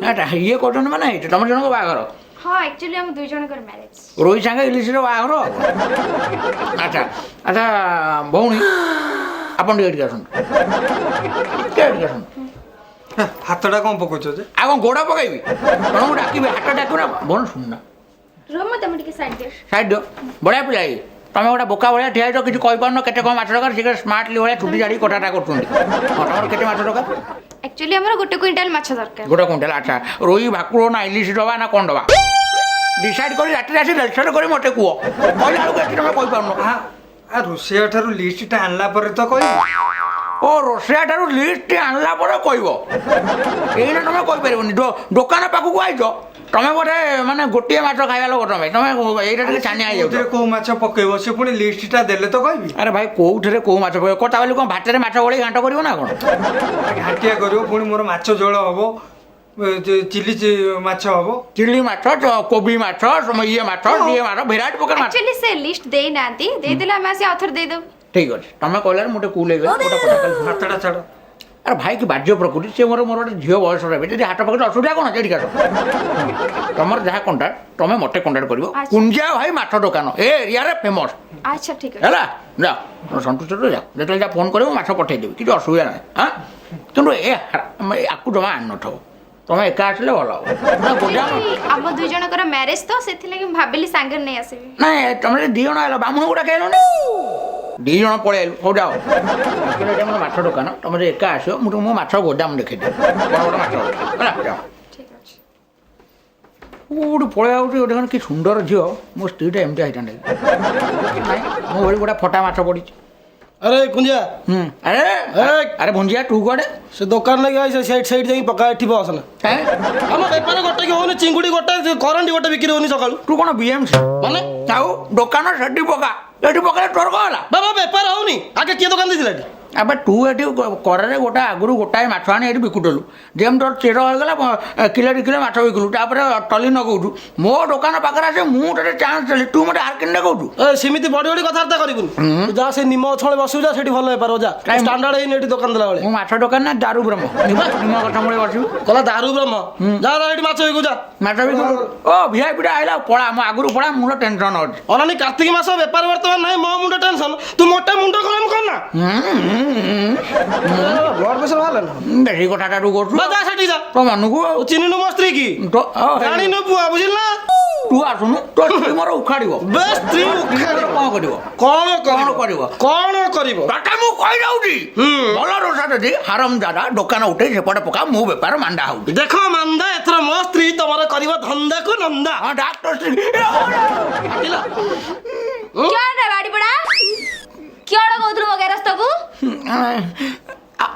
ଆଚ୍ଛା, ଇଏ କହୁଛନ୍ତି ମାନେ ହେଇଛି। ତମ ଜଣଙ୍କ ବାହାଘର? ହଁ, ଆକ୍ଚୁଆଲି ଆମ ଦୁଇ ଜଣଙ୍କର ମ୍ୟାରେଜ। ରୋହି ସାଙ୍ଗେ ଇଲିଶିର ବାହାଘର। ଆଚ୍ଛା ଆଚ୍ଛା, ଭଉଣୀ, ଆପଣ ଟିକେ ଏଠିକି ଆସନ୍ତୁ, ଟିକେ ଏଠିକି ଆସନ୍ତୁ। ହାତଟା କ'ଣ ପକଉଛ ଯେ? ଆଉ କ'ଣ ଗୋଡ଼ ପକେଇବି? ତମକୁ ଡାକିବି, ହାତ ଡାକିବି ନା? ଭଉଣୀ, ଶୁଣୁନା। ରୁହ, ମୁଁ ତମେ ଟିକେ ସାଇଡ୍ ଦିଅ। ସାଇଡ୍ ଦିଅ। ବଢ଼ିଆ ପିଲା ଇଏ। ତମେ ଗୋଟେ ବୋକା ଭଳିଆ ଠିଆ ହେଇଛ, କିଛି କହିପାରୁନ କେତେ କ'ଣ ମାଛ ଦରକାର। ସେ ସ୍ମାର୍ଟଲି ଭଳିଆ ଛୁଟି ଛାଡ଼ିକି କଥାଟା କରୁଛନ୍ତି। ହଁ, ତମର କେତେ ମାଛ ଦରକାର? ଆକ୍ଚୁଆଲି ଆମର 1 କୁଇଣ୍ଟାଲ ମାଛ ଦରକାର। 1 କୁଇଣ୍ଟାଲ। ଆଚ୍ଛା, ରୋହି, ଭାକୁର ନା ଇଲିଶି ଦବା ନା କ'ଣ ଦବା, ଡିସାଇଡ୍ କରି ରାତିରେ ଆସି ଲେକ୍ଚର କରି ମୋତେ କୁହ। କହିଲା ବେଳକୁ ଏଠି ତମେ କହିପାରୁନ। ଆ ରୋଷେଇଆ ଠାରୁ ଲିଷ୍ଟଟା ଆଣିଲା ପରେ ତ କହିବି। ଓ, ରୋଷେଇଆ ଠାରୁ ଲିଷ୍ଟ ଆଣିଲା ପରେ କହିବ, ଏଇନା ତମେ କହିପାରିବନି। ଦୋକାନ ପାଖକୁ ଆଇଛ ତମେ ବୋଧେ, ମାନେ ଗୋଟିଏ ମାଛ ଖାଇବା ଲୋକ ତମେ। ତମେ ଏଇଟା ଟିକେ ଛାନିଆ ହେଇଯାଉଛ। କୋଉଥିରେ କୋଉ ମାଛ ପକେଇବ, ସେ ପୁଣି ଲିଷ୍ଟଟା ଦେଲେ ତ କହିବି। ଆରେ ଭାଇ, କୋଉଥିରେ କୋଉ ମାଛ ପକେଇବ କଥା ବୋଲି କ'ଣ ଭାତରେ ମାଛ ଗୋଳେଇ ଘାଣ୍ଟ କରିବ ନା କ'ଣ? ଘାଣ୍ଟିଆ କରିବ, ପୁଣି ମୋର ମାଛ ଝୋଳ ହବ, ଚିଲି ମାଛ ହବ। ଚିଲି ମାଛ, କୋବି ମାଛ, ଇଏ ମାଛ, ଇଏ ମାଛ, ଭେରାଇଟି ପ୍ରକାର ମାଛ। ଆକ୍ଚୁଆଲି ସେ ଲିଷ୍ଟ ଦେଇନାହାନ୍ତି, ଦେଇଦେଲେ ଆମେ ଆସି ଆଉଥରେ ଦେଇଦେବୁ। ଠିକ୍ ଅଛି, ତମେ କହିଲାରୁ ମୁଁ ଟିକେ କୁଲ୍ ହେଇଗଲି। ଗୋଟେ କଥା ଖାଲି ଶୁଣ। ହାତଟା ଛାଡ଼। ଆରେ ଭାଇ, କି ବାଜ୍ୟ ପ୍ରକୃତି ସେ। ମୋର ମୋର ଗୋଟେ ଝିଅ ବୟସର ହେବେ, ଯଦି ହାତ ପକେଇଲେ ଅସୁବିଧା କ'ଣ? ଏଠିକି ଆସ। ତମର ଯାହା କଣ୍ଟାକ୍ଟ, ତମେ ମୋତେ କଣ୍ଟାକ୍ଟ କରିବ। ଆଚ୍ଛା। କୁଞ୍ଜିଆ ଭାଇ ମାଛ ଦୋକାନ ଏ ଏରିଆରେ ଫେମସ୍। ଆଚ୍ଛା, ଠିକ୍ ଅଛି। ହେଲା, ଯା, ସନ୍ତୁଷ୍ଟ ତ? ଯା, ଯେତେବେଳେ ଯା ଫୋନ୍ କରିବ, ମାଛ ପଠେଇଦେବି, କିଛି ଅସୁବିଧା ନାହିଁ। ହଁ, କିନ୍ତୁ ଏ ଆକୁ ଜମା ଆଣିନଥିବ, ତମେ ଏକା ଆସିଲେ ଭଲ ହବ। ପୁରା ଗୋଦାମ। Actually, ଆମ ଦୁଇ ଜଣଙ୍କର ମ୍ୟାରେଜ ତ, ସେଥିଲାଗି ମୁଁ ଭାବିଲି ସାଙ୍ଗରେ ନେଇ ଆସିବି। ନାଇଁ, ତମେ ଯଦି ଦି ଜଣ ଆଇଲ, ବାମୁଣକୁ ଡାକେଇଲନି, ଦି ଜଣ ପଳେଇ ଆଇଲୁ। ହଉ ଯାଅ। Actually, ଏଇଟା ମୋର ମାଛ ଦୋକାନ, ତମେ ଯଦି ଏକା ଆସିବ, ମୁଁ ତୁମକୁ ମାଛ ଗୋଦାମ ଦେଖେଇଦେବି, ବଡ଼ ବଡ଼ ମାଛ ଅଛି। ହେଲା, ଯାଅ। ଠିକ୍ ଅଛି। କୋଉଠି ପଳେଇ ଆଉଛି ଗୋଟେ। କଣ କି ସୁନ୍ଦର ଝିଅ, ମୋ ସ୍ତ୍ରୀଟା ଏମିତି ହେଇଥାନ୍ତା କି ନାଇଁ, ମୋ ଭଳି ଗୋଟେ ଫଟା ମାଛ ପଡ଼ିଛି। ଆରେ କୁଞ୍ଜିଆ। ହୁଁ, ଆରେ। ଏ! ଆରେ ଭୁଞ୍ଜିଆ, ତୁ କୁଆଡ଼େ? ସେ ଦୋକାନ ଲାଗି I, ସେଇଠି ସେଇଠି ଯାଇକି ପକା, ଏଠି ବସନା। କାଇଁ? ଆମ ବେପାର ଗୋଟେ କି ହଉନି, ଚିଙ୍ଗୁଡି ଗୋଟେ, କରଣ୍ଡି ଗୋଟେ ବିକ୍ରି ହଉନି ସକାଳୁ। ତୁ କ'ଣ ବିଏମସି? ମାନେ? ଆଉ ଦୋକାନ ସେଠି ପକା, ଏଠି ପକେଇଲେ ତୋର କ'ଣ ହେଲା? ବାବା, ବେପାର ହଉନି। ଆଗେ କିଏ ଦୋକାନ ଦେଇଥିଲା ଏଠି? ଆବେ, ତୁ ଏଠି କରରେ ଗୋଟେ ଆଗରୁ ଗୋଟାଏ ମାଛ ଆଣି ଏଠି ବିକୁଥିଲୁ, ଯେମିତି ତୋର ଚେର ହେଇଗଲା, କିଲୋ 2 କିଲୋ ମାଛ ବିକିଲୁ, ତାପରେ ଟଲି ନଗଉଛୁ। ମୋ ଦୋକାନ ପାଖରେ ଆସି ମୁଁ ତୋତେ ଚାନ୍ସ ଦେଲି, ତୁ ମୋତେ ଆର୍କିନ ଦେଖଉଛୁ। ଏ, ସେମିତି ବଡି ବଡି କଥାବାର୍ତ୍ତା କରିବୁନି। ତୁ ଯା, ସେ ନିମ ଗଛ ମୂଳେ ବସିବୁ, ଯା, ସେଠି ଭଲ ବେପାର ହବ, ଯା। କାଇଁ? ଷ୍ଟାଣ୍ଡାର୍ଡ ହେଇନି ଏଠି ଦୋକାନ ଦେଲା ବେଳେ। ମୁଁ ମାଛ ଦୋକାନ ନା ଦାରୁ ବ୍ରହ୍ମ? ନିମ ଗଛ ମୂଳେ ବସିବୁ? କଲା ଦାରୁ ବ୍ରହ୍ମ। ଯା ଯା, ଏଠି ମାଛ ବିକୁ, ଯା। ମାଛ ବିକୁ। ଓ, ଭିଆଇପିଟା ଆଇଲା, ପଳା, ମୁଁ ଆଗରୁ ପଳା, ମୁଣ୍ଡ ଟେନସନ୍ ଅଛି। ଅନାନି, କାର୍ତ୍ତିକ ମାସ ବେପାର ବର୍ତ୍ତମାନ ନାହିଁ, ମୋ ମୁଣ୍ଡ ଟେନସନ, ତୁ ମୋଟେ ମୁଣ୍ଡ ଗରମ କର ନା। ବ୍ଲଡ ପ୍ରେସର ବାହାରିଲା ନା? ବେଶୀ କଥାଟା ତୁ କରୁଛୁ। ବା, ଯା ସେଠି ଯା। ତୋ ମନକୁ ଆଉ ତୁ ଚିହ୍ନିନୁ ମୋ ସ୍ତ୍ରୀ କି? ଜାଣିନୁ ପୁଅ, ବୁଝିଲୁ ନା? ତୁ ଆସୁନୁ, ତୋ ସ୍ତ୍ରୀ ମୋର ଉଖାଡ଼ିବ। ବେ, ସ୍ତ୍ରୀ ଉଖାଡ଼ିବ। କଣ କରିବ? କଣ? କଣ କରିବ? କଣ କରିବ? ତତେ ମୁଁ କହିଯାଉଛି, ଭଲ ରୋଷା ଯଦି ହାରମ ଦାଦା, ଦୋକାନ ଉଠେଇ ସେପଟେ ପକା, ମୁଁ ବେପାର ମାନ୍ଦା ହଉଛି। ଦେଖ ମାନ୍ଦା, ଏଥର ମୋ ସ୍ତ୍ରୀ ତମର କରିବ ଧନ୍ଦାକୁ ନନ୍ଦା। ହଁ, ଡାକ ତୋ ସ୍ତ୍ରୀ। କାଟିଲା। କିଅଣ ରେ ବାଡ଼ିପଡ଼ା, କିଅଣ କହୁଥିଲୁ ମୋ ଗେରସ୍ତକୁ?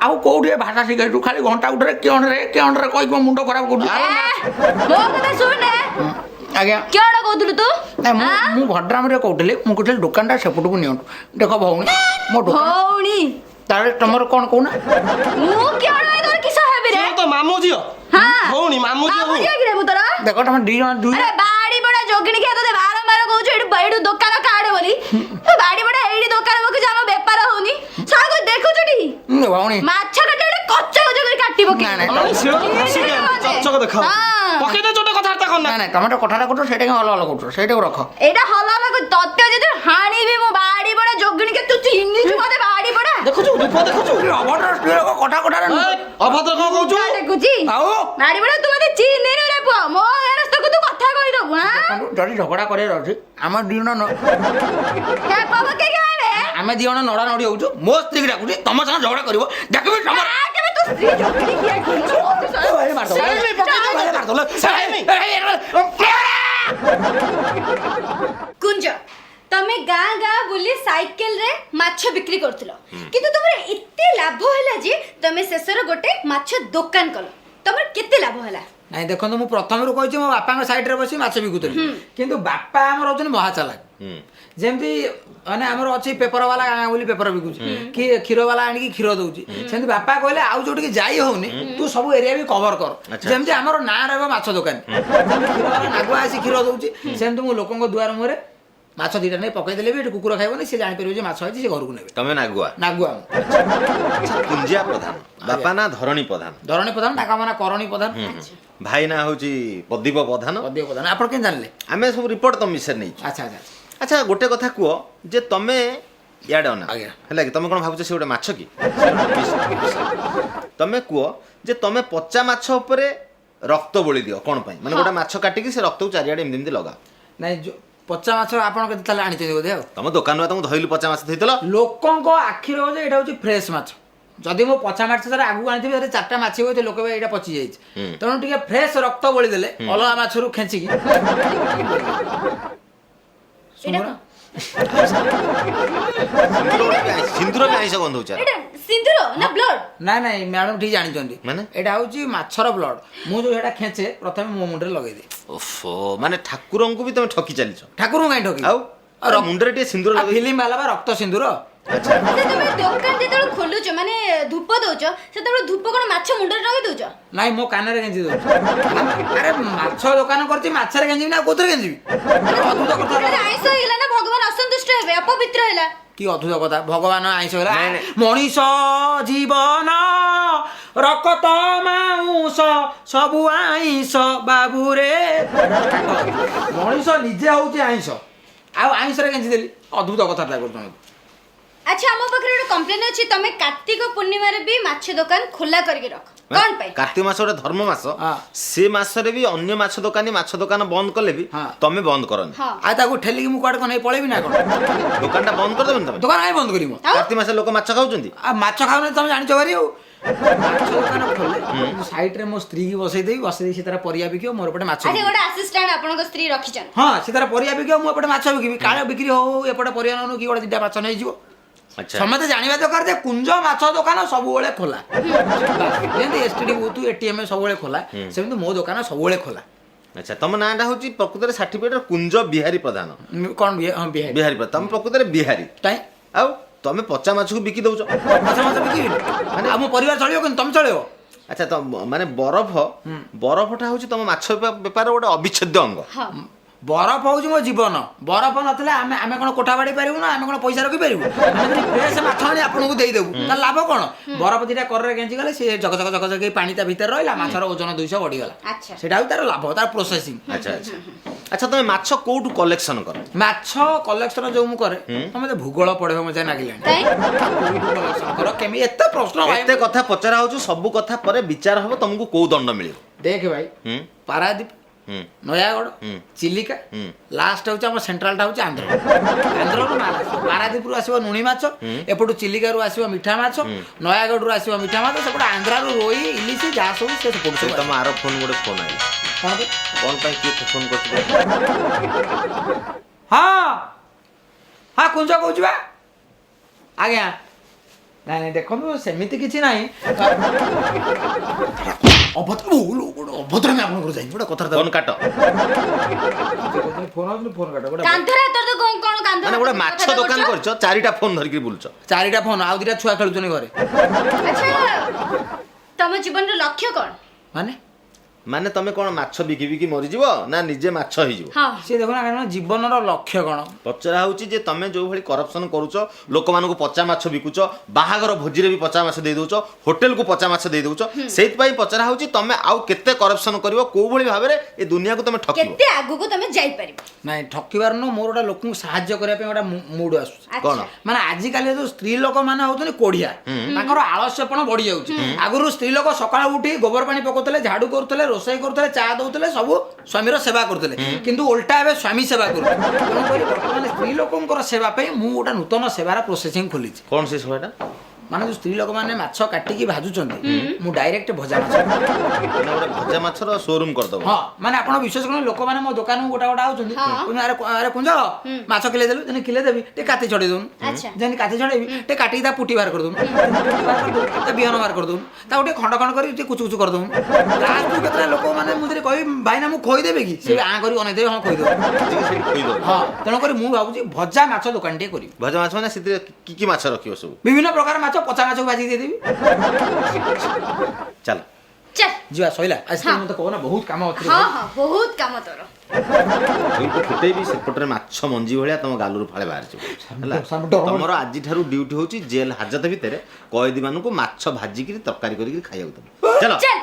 ଆଉ କୋଉଠି ଏ ଭାଷା ଶିଖେଇଛୁ? ଖାଲି ଘଣ୍ଟା ଗୋଟରେ କିଅଣରେ କିଅଣରେ କହିକି ମୋ ମୁଣ୍ଡ ଖରାପ କରୁଛୁ। ମୋ କଥା ଶୁଣ। ଆଜ୍ଞା। କିଅଣ କହୁଥିଲୁ ତୁ? ନାଇଁ, ମୁଁ ମୁଁ ଭଦ୍ରାମରେ କହୁଥିଲି, ମୁଁ କହୁଥିଲି ଦୋକାନଟା ସେପଟକୁ ନିଅନ୍ତୁ। ଦେଖ ଭଉଣୀ, ମୋ ଦୋକାନ ଭଉଣୀ? ତାହେଲେ ତମର କ'ଣ କହୁନା? ମୁଁ କିଅଣ ଭାଇ ତୋର କିସ ହେବି ରେ? ସିଏ ତ ମାମୁଁ ଝିଅ। ହଁ। ଭଉଣୀ, ମାମୁଁ ଝିଅ। ମାମୁଁ ଝିଅ କିରେ ମୁଁ ତୋର? ଦେଖ, ତମେ ଦି ଜଣ ଦୁଇ ଆରେ ବାଡ଼ିପଡ଼ା, ଯୋଗିଣୀ ଖିଆ, ତୋତେ ବାରମ୍ବାର କହୁଛୁ ଏଇଠୁ ଏଇଠୁ ଦୋକାନ କାଢେ ବୋଲି। ବାଡ଼ିପଡ଼ା, ଏଇଠି ଦୋକାନ ପକେଇଛୁ, ଆମ ବେପାର ହଉନି, ସବୁ ଦେଖୁଛୁ ଟି? ଭଉଣୀ। ମାଛ କାଟି ଗୋଟେ କଚ କଚ କରି କାଟି ପକେଇ। ନାଇଁ, ନାଇଁ। ଅନାନି, ଶିଳରେ ଘଷିକି ଆଣିଛି, ଚକଚକ ଦେଖାଉଛି। ହଁ। ପକେଇ ଦେ ଯୋଉଟା କଥାବାର୍ତ୍ତା କରନା। ନାଇଁ ନାଇଁ, ତମେ ତ କଥାଟା କରୁଛ, ସେଇଟା କାଇଁ ହଲ ହଲ କରୁଛ? ସେଇଟାକୁ ରଖ। ଏଇଟା ହଲ ହଲ କରୁଛି। ତତେ ଯଦି ହାଣିବି ମୁଁ, ବାଡି ବଡ ଯୋଗିଣୀ କେ, ତୁ ଚିହ୍ନିଛୁ ମତେ ବାଡି ବଡା? ଦେଖୁଛୁ, ରୂପ ଦେଖୁଛୁ? ଅଭଦ୍ର ସ୍ତ୍ରୀ ଲୋକ କଥା କଥାରେ। ଏଇ, ଅଭଦ୍ର କଣ କହୁଛୁ? ଦେଖୁଛି। ଆଉ ବାଡି ବଡ, ତୁ ମତେ ଚିହ୍ନିନୁ ରେ ପୁଅ। ମୋ ଗେରସ୍ତକୁ ତୁ କଥା କହିଦବୁ? ଆଁ? ଦେଖନ୍ତୁ, ଯଦି ଝଗଡ଼ା କରିବାର ଅଛି, ଆମେ ଦି ଜଣ ଖେପ ପକେଇକି ଆଣେ। ଆମେ ଦି ଜଣ ନଡ଼ା ନଡ଼ି ହଉଛୁ, ମୋ ସ୍ତ୍ରୀକି ଡାକୁଛି, ତମ ସାଙ୍ଗେ ଝଗଡ଼ା କରିବ, ଦେଖିବି ତମର। କେବେ ତୁ ସ୍ତ୍ରୀ ଯୋଗିଣୀ କିଏ? ଏ, ମାରିଦବ। ଏ, ମାରିଦବ। କୁଞ୍ଜ, ତମେ ଗାଁ ଗାଁ ବୁଲି ସାଇକେଲରେ ମାଛ ବିକ୍ରି କରୁଥିଲ, କିନ୍ତୁ ତମର ଏତେ ଲାଭ ହେଲା ଯେ ତମେ ଶେଷରେ ଗୋଟେ ମାଛ ଦୋକାନ କଲ। ତମର କେତେ ଲାଭ ହେଲା? ନାଇଁ, ଦେଖନ୍ତୁ, ମୁଁ ପ୍ରଥମରୁ କହିଛି, ମୋ ବାପାଙ୍କ ସାଇଡରେ ବସି ମାଛ ବିକୁଥିଲି। କିନ୍ତୁ ବାପା ଆମର ହଉଛନ୍ତି ମହାଚାଲାକ। ଯେମିତି ମାନେ ଆମର ଅଛି ପେପର ବାଲା ଗାଁ ବୋଲି ପେପର ବିକୁଛି କି କ୍ଷୀର ବାଲା ଆଣିକି କ୍ଷୀର ଦଉଛି, ସେମିତି ବାପା କହିଲେ, ଆଉ ଯୋଉଠିକି ଯାଇ ହଉନି, ତୁ ସବୁ ଏରିଆ ବି କଭର କର। ଯେମିତି ଆମର ନାଁ ରହିବ ମାଛ ଦୋକାନୀ। ଯେମିତି କ୍ଷୀର ବାଲା ନାଗୁଆ ଆସି କ୍ଷୀର ଦଉଛି, ସେମିତି ମୁଁ ଲୋକଙ୍କ ଦୁଆର ମୁହଁରେ ମାଛ ଦିଟା ନେଇ ପକେଇଦେଲେ ବି ଏଠି କୁକୁର ଖାଇବନି। ସେ ଜାଣିପାରିବ ଯେ ମାଛ ହେଇଛି, ସେ ଘରକୁ ନେବେ। ତମେ ନାଗୁଆ? ନାଗୁଆ ମୁଁ। ଆଚ୍ଛା, କୁଞ୍ଜିଆ ପ୍ରଧାନ, ବାପା ନା ଧରଣୀ ପ୍ରଧାନ? ଧରଣୀ ପ୍ରଧାନ, ତାଙ୍କ ନାଁ କରଣୀ ପ୍ରଧାନ। ଭାଇ ନା ହଉଛି ପ୍ରଦୀପ ପ୍ରଧାନ। ପ୍ରଦୀପ ପ୍ରଧାନ। ଆପଣ କେମିତି ଜାଣିଲେ? ଆମେ ସବୁ ରିପୋର୍ଟ ତମ ବିଷୟରେ ନେଇଛୁ। ଆଚ୍ଛା ଆଚ୍ଛା ଆଚ୍ଛା, ଗୋଟେ କଥା କୁହ ଯେ ତମେ ଇଆଡ଼େ ଅନା। ଆଜ୍ଞା। ହେଲା କି, ତମେ କ'ଣ ଭାବୁଛ ସେ ଗୋଟେ ମାଛ କି? ସେ ଗୋଟେ ବିଷ, ବିଷ। ତମେ କୁହ ଯେ ତମେ ପଚା ମାଛ ଉପରେ ରକ୍ତ ବୋଳି ଦିଅ କ'ଣ ପାଇଁ? ମାନେ ଗୋଟେ ମାଛ କାଟିକି ସେ ରକ୍ତକୁ ଚାରିଆଡ଼େ ଏମିତି ଏମିତି ଲଗାଅ। ନାଇଁ, ଯୋଉ ପଚା ମାଛ ଆପଣ କେତେ ତାହେଲେ ଆଣିଛନ୍ତି ବୋଧେ? ଆଉ ତମ ଦୋକାନରୁ ତମକୁ ଧଇଲୁ, ପଚା ମାଛ ଥୋଇଥିଲ। ଲୋକଙ୍କ ଆଖିରେ ଯେ ଏଇଟା ହଉଛି ଫ୍ରେଶ ମାଛ। ଯଦି ମୁଁ ପଚା ମାଛ ତାର ଆଗକୁ ଆଣିଥିବି, ସେଥିରେ ଚାରିଟା ମାଛି ହୁଏ, ଲୋକ କହିବେ ଏଇଟା ପଚି ଯାଇଛି। ତେଣୁ ଟିକେ ଫ୍ରେଶ ରକ୍ତ ବୋଳି ଦେଲେ ଅଲଗା ମାଛରୁ ଖେଞ୍ଚିକି। ଏଇଟା କଣ? ସିନ୍ଦୁର ବି ଆଇଁଷ ଗନ୍ଧ ହଉଛି। ଏଇଟା ସିନ୍ଦୁର ନା ବ୍ଲଡ? ନାଇଁ ନାଇଁ, ମ୍ୟାଡ଼ାମ ଠିକ ଜାଣିଛନ୍ତି। ମାନେ? ଏଇଟା ହଉଛି ମାଛର ବ୍ଲଡ। ମୁଁ ଯୋଉ ସେଇଟା ଖେଞ୍ଚେ, ପ୍ରଥମେ ମୋ ମୁଣ୍ଡରେ ଲଗେଇଦିଏ। ଓଫୋ, ମାନେ ଠାକୁରଙ୍କୁ ବି ତମେ ଠକି ଚାଲିଛ। ଠାକୁରଙ୍କୁ କାହିଁ ଠକି? ଆଉ ଆଉ ମୁଣ୍ଡରେ ଟିକେ ସିନ୍ଦୁର ଲଗେଇ ଫିଲ୍ମ ବାଲା ବା ରକ୍ତ ସିନ୍ଦୁର। ଆଚ୍ଛା। ଆଚ୍ଛା, ତମେ ଦୋକାନ ଯେତେବେଳେ ଖୋଲୁଛ, ମାନେ ଧୂପ ଦଉଛ, ସେତେବେଳେ ଧୂପ କଣ ମାଛ ମୁଣ୍ଡରେ ଲଗେଇ ଦଉଛ? ନାଇଁ, ମୋ କାନରେ ଗେଞ୍ଜି ଦଉଛି। ଆରେ, ମାଛ ଦୋକାନ କରିଛି, ମାଛରେ ଗେଞ୍ଜିବି ନା ଆଉ କୋଉଥିରେ ଗେଞ୍ଜିବି? ଅଦ୍ଭୁତ କଥା। ଏଟା ଆଇଁଷ ହେଇଗଲା ନା, ଭଗବାନ ଅସନ୍ତୁଷ୍ଟ ହେବେ, ଅପବିତ୍ର ହେଲା। କି ଅଦ୍ଭୁତ କଥା, ଭଗବାନ ଆଇଁଷ ହେଲା? ନାଇଁ, ନାଇଁ। ମଣିଷ ଜୀବନ ରକତ ମାଉଁସ ସବୁ ଆଇଁଷ ବାବୁରେ। ମଣିଷ ନିଜେ ହଉଛି ଆଇଁଷ, ଆଉ ଆଇଁଷରେ ଗେଞ୍ଜି ଦେଲି? ଅଦ୍ଭୁତ କଥାଟା କରୁଛନ୍ତି। ଆଚ୍ଛା, ଆମ ପାଖରେ ଗୋଟେ କମ୍ପ୍ଲେନ ଅଛି, ତମେ କାର୍ତ୍ତିକ ପୂର୍ଣ୍ଣିମାରେ ବି ମାଛ ଦୋକାନ ଖୋଲା କରିକି ରଖ, କଣ ପାଇଁ? କାର୍ତ୍ତିକ ମାସ ଗୋଟେ ଧର୍ମ ମାସ। ସେ ମାସରେ ବି ଅନ୍ୟ ମାଛ ଦୋକାନୀ ମାଛ ଦୋକାନ ବନ୍ଦ କଲେ ବି ତମେ ବନ୍ଦ କରନି। ଆଉ ତାକୁ ଠେଲିକି ମୁଁ କୁଆଡେ କଣ ନେଇ ପଳେଇବି ନା କଣ? ଦୋକାନଟା ବନ୍ଦ କରିଦେବେନି ତମେ? ଦୋକାନ କାହିଁ ବନ୍ଦ କରିବ? ଆଉ? କାର୍ତ୍ତିକ ମାସରେ ଲୋକ ମାଛ ଖାଉଛନ୍ତି। ଆଉ ମାଛ ଖାଉନାହାନ୍ତି, ତମେ ଜାଣିଛ ଭାରି। ଆଉ ମାଛ ଦୋକାନ ଖୋଲେ, ସାଇଡରେ ମୋ ସ୍ତ୍ରୀ କି ବସେଇ ଦେବି, ବସେଇ ଦେଇ ସେ ତାର ପରିବା ବିକିବ, ମୋର ଏପଟେ ମାଛ ଆଚ୍ଛା। ବିକିବି। ଗୋଟେ ଆସିଷ୍ଟାଣ୍ଟ ଆପଣଙ୍କ ସ୍ତ୍ରୀ ରଖିଛନ୍ତି? ହଁ, ସେ ତାର ପରିବା ବିକିବ, ମୁଁ ଏପଟେ ମାଛ ବିକିବି। କାଳେ ବିକ୍ରି ହଉ ହଉ ଏପଟେ ପରିବା ନଉ କି ଗୋଟେ ଦିଟା ମାଛ ନେଇଯିବ। ସମସ୍ତେ ଜାଣିବା ଦରକାର ଯେ କୁଞ୍ଜ ମାଛ ଦୋକାନ ସବୁବେଳେ ଖୋଲା। ବାସ୍, ଯେମିତି ଏସଟିଡି ବୁଥ୍, ଏଟିଏମ୍ ସବୁବେଳେ ଖୋଲା, ସେମିତି ମୋ ଦୋକାନ ସବୁବେଳେ ଖୋଲା। ଆଚ୍ଛା, ତମ ନାଁଟା ହଉଛି ପ୍ରକୃତରେ ସାର୍ଟିଫିକେଟ କୁଞ୍ଜ ବିହାରୀ ପ୍ରଧାନ। କଣ ହଁ, ବିହାରୀ। ବିହାରୀ ପ୍ରଧାନ। ତମେ ପ୍ରକୃତରେ ବିହାରୀ? କାଇଁ? ଆଉ ତମେ ପଚା ମାଛକୁ ବିକି ଦଉଛ। ପଚା ମାଛ ବିକିବି ମାନେ ଆଉ ମୋ ପରିବାର ଚଳିବ କେମିତି? ତମେ ଚଳିବ। ଆଚ୍ଛା, ତ ମାନେ ବରଫଟା ହଉଛି ତମ ମାଛ ବେପାର ଗୋଟେ ଅବିଚ୍ଛେଦ୍ୟ ଅଙ୍ଗ। ବରଫ ହଉଛି ମୋ ଜୀବନ। ବରଫ ନଥିଲେ ଆମେ କଣ କୋଠା ବାଡ଼ି ପାରିବୁ ନା ଆମେ କଣ ପଇସା ରଖିପାରିବୁ? ଆମେ ଯଦି ଫ୍ରେଶ ମାଛ ଆଣି ଆପଣଙ୍କୁ ଦେଇଦେବୁ, ତାର ଲାଭ କଣ? ବରଫ ଦିଟା କରରେ ଗେଞ୍ଜି ଗଲେ ସେ ଜକ ଜକ ଜକ ଜକ ହେଇ ପାଣି ତା ଭିତରେ ରହିଲା, ମାଛର ଓଜନ 200 ବଢିଗଲା। ସେଇଟା ହଉଛି ତାର ଲାଭ, ତାର ପ୍ରୋସେସିଂ। ଆଚ୍ଛା ଆଚ୍ଛା ଆଚ୍ଛା, ତମେ ମାଛ କୋଉଠୁ କଲେକ୍ସନ କର? ମାଛ କଲେକ୍ସନ ଯୋଉ ମୁଁ କରେ, ତମେ ତ ଭୂଗୋଳ ପଢିବ ମତେ ଲାଗିଲାଣି। କାଇଁ? କୋଉଠୁ କଲେକ୍ସନ କର, କେମିତି, ଏତେ ପ୍ରଶ୍ନ ଭାଇ। ଏତେ କଥା ପଚରା ହଉଛି, ସବୁ କଥା ପରେ ବିଚାର ହବ ତମକୁ କୋଉ ଦଣ୍ଡ ମିଳିବ। ଦେଖ ଭାଇ, ପାରାଦୀପ, ନୟାଗଡ଼, ଚିଲିକା, ଲାଷ୍ଟ ହଉଛି ଆମ ସେଣ୍ଟ୍ରାଲଟା ହଉଛି ଆନ୍ଧ୍ର। ଆନ୍ଧ୍ରରୁ ମାଲ ଆସିବ। ପାରାଦୀପରୁ ଆସିବ ଲୁଣି ମାଛ, ଏପଟୁ ଚିଲିକାରୁ ଆସିବ ମିଠା ମାଛ, ନୟାଗଡ଼ରୁ ଆସିବ ମିଠା ମାଛ, ସେପଟୁ ଆନ୍ଧ୍ରାରୁ ରୋହି, ଇଲିଶି, ଯାହା ସବୁ ସେ ସେପଟୁ ସେ ସବୁ ତମ ଆର ଫୋନ ଗୋଟେ ଫୋନ ଆଇଲା। କଣ ପାଇଁ? କଣ ପାଇଁ କିଏ ଫୋନ କରିଛି? ହଁ ହଁ, କୁଞ୍ଜ କହୁଛି ବା ଆଜ୍ଞା। ନାଇଁ ନାଇଁ, ଦେଖନ୍ତୁ, ସେମିତି କିଛି ନାହିଁ। ଅଭଦ୍ର ଗୋଟେ ଅଭଦ୍ରାମି ଆପଣଙ୍କର ଯାଇ ଗୋଟେ କଥା। ଫୋନ କାଟ। ଫୋନ ଆସୁନି, ଫୋନ କାଟ ଗୋଟେ। କାନ୍ଧରେ ହାତରେ ତ କଣ କଣ କାନ୍ଧରେ ମାନେ ଗୋଟେ ହାତ ମାଛ କଥା ଦୋକାନ କରୁଛ? କରିଛ, ଚାରିଟା ଫୋନ ଧରିକି ବୁଲୁଛ। ଚାରିଟା ଫୋନ, ଆଉ ଦିଟା ଛୁଆ ଖେଳୁଛନ୍ତି ଘରେ। ଆଚ୍ଛା, ତମ ଜୀବନର ଲକ୍ଷ୍ୟ କଣ? ମାନେ? ମାନେ ତମେ କ'ଣ ମାଛ ବିକି ବିକି ମରିଯିବ ନା ନିଜେ ମାଛ ହେଇଯିବ? ହଁ। ସିଏ ଦେଖୁନା, କାରଣ ଜୀବନର ଲକ୍ଷ୍ୟ କ'ଣ? ପଚରା ହଉଛି ଯେ ତମେ ଯୋଉ ଭଳି କରପସନ କରୁଛ, ଲୋକମାନଙ୍କୁ ପଚା ମାଛ ବିକୁଛ, ବାହାଘର ଭୋଜିରେ ବି ପଚା ମାଛ ଦେଇ ଦଉଛ, ହୋଟେଲକୁ ପଚା ମାଛ ଦେଇ ଦଉଛ, ସେଇଥିପାଇଁ ପଚରା ହଉଛି ତମେ ଆଉ କେତେ କରପସନ କରିବ, କୋଉ ଭଳି ଭାବରେ ଏ ଦୁନିଆକୁ ତମେ ଠକିବ? କେତେ ଆଗକୁ ତମେ ଯାଇପାରିବ? ନାଇଁ, ଠକିବାର ନୁହଁ, ମୋର ଗୋଟେ ଲୋକଙ୍କୁ ସାହାଯ୍ୟ କରିବା ପାଇଁ ଗୋଟେ ମୁଡ୍ ଆସୁଛି। କ'ଣ? ମାନେ ଆଜିକାଲି ଯୋଉ ସ୍ତ୍ରୀ ଲୋକମାନେ ହଉଛନ୍ତି କୋଢିଆ, ତାଙ୍କର ଆଳସ୍ୟପଣ ବଢି ଯାଉଛି। ଆଗରୁ ସ୍ତ୍ରୀ ଲୋକ ସକାଳୁ ଉଠି ଗୋବର ପାଣି ପକଉଥିଲେ, ଝାଡୁ କରୁଥିଲେ, ରୋଷେଇ କରୁଥିଲେ, ଚା ଦଉଥିଲେ, ସବୁ ସ୍ୱାମୀର ସେବା କରୁଥିଲେ। କିନ୍ତୁ ଓଲଟା ଏବେ ସ୍ୱାମୀ ସେବା କରୁଛି। ତେଣୁକରି ବର୍ତ୍ତମାନ ସ୍ତ୍ରୀ ଲୋକଙ୍କର ସେବା ପାଇଁ ମୁଁ ଗୋଟେ ନୂତନ ସେବାର ପ୍ରୋସେସିଂ ଖୋଲିଛି। କ'ଣ ସେ ସେବାଟା? ମାନେ ଯୋଉ ସ୍ତ୍ରୀ ଲୋକମାନେ ମାଛ କାଟିକି ଭାଜୁଛନ୍ତି, ମୁଁ ଡାଇରେକ୍ଟ ଭଜା ମାଛ ମାନେ ଗୋଟେ ଭଜା ମାଛର ସୋରୁମ କରିଦବ? ହଁ, ମାନେ ଆପଣ ବିଶ୍ୱାସ କରନ୍ତୁ, ଲୋକମାନେ ମୋ ଦୋକାନକୁ ଗୋଟା ଗୋଟା ଆଉଛନ୍ତି, କହୁଛନ୍ତି, ଆରେ ଆରେ କୁଞ୍ଜ, ମାଛ କିଲେ ଦେଲୁ। ଯେମିତି କିଲେ ଦେବି, ଟିକେ କାତି ଛଡେଇ ଦଉନୁ। ଯେମିତି କାତି ଛଡେଇବି, ଟିକେ କାଟିକି ତା ପୁଟି ବାହାର କରିଦଉନୁ, ପୁଟି ବାହାର କରିଦଉନୁ, ତା ବିହନ ବାହାର କରିଦଉନୁ, ତାକୁ ଟିକେ ଖଣ୍ଡ ଖଣ୍ଡ କରି ଟିକେ କୁଚୁ କୁଚୁ କରିଦଉନୁ। ଲାଷ୍ଟକୁ କେତେଟା ଲୋକମାନେ, ମୁଁ ଯଦି କହିବି ଭାଇନା ମୁଁ ଖୋଇଦେବି କି, ସେ ଆଁ କରି ଅନେଇଦେବେ, ହଁ ଖୋଇଦେବୁ। ବୁଝିକି ସେଇଠି ଖୋଇଦବ? ହଁ, ତେଣୁକରି ମୁଁ ଭାବୁଛି ଭଜା ମାଛ ଦୋକାନ ଟିକେ କରିବି। ଭଜା ମାଛ ମାନେ ସେଥିରେ କି କି ମାଛ ରଖିବ ସବୁ? ବିଭିନ୍ନ ପ୍ରକାର ମାଛ, ପଚା ମାଛକୁ ଭାଜିକି ଦେଇଦେବି। ଚାଲ। ଚାଲ। ଯିବା, ସଇଲା ଆଜି। ମତେ କହନା, ବହୁତ କାମ ଅଛି। ହଁ ହଁ, ବହୁତ କାମ ତୋର। କିନ୍ତୁ ଫୁଟେଇବି, ସେପଟରେ ମାଛ ମଞ୍ଜି ଭଳିଆ ତମ ଗାଲରୁ ଫାଳେ ବାହାରିଯିବ, ହେଲା? ଡର। ତମର ଆଜିଠାରୁ ଡ୍ୟୁଟି ହଉଛି ଜେଲ ହାଜତ ଭିତରେ କଏଦୀମାନଙ୍କୁ ମାଛ ଭାଜିକିରି ତରକାରୀ କରିକି ଖାଇବାକୁ ଦେବ। ଚାଲ। ଚାଲ।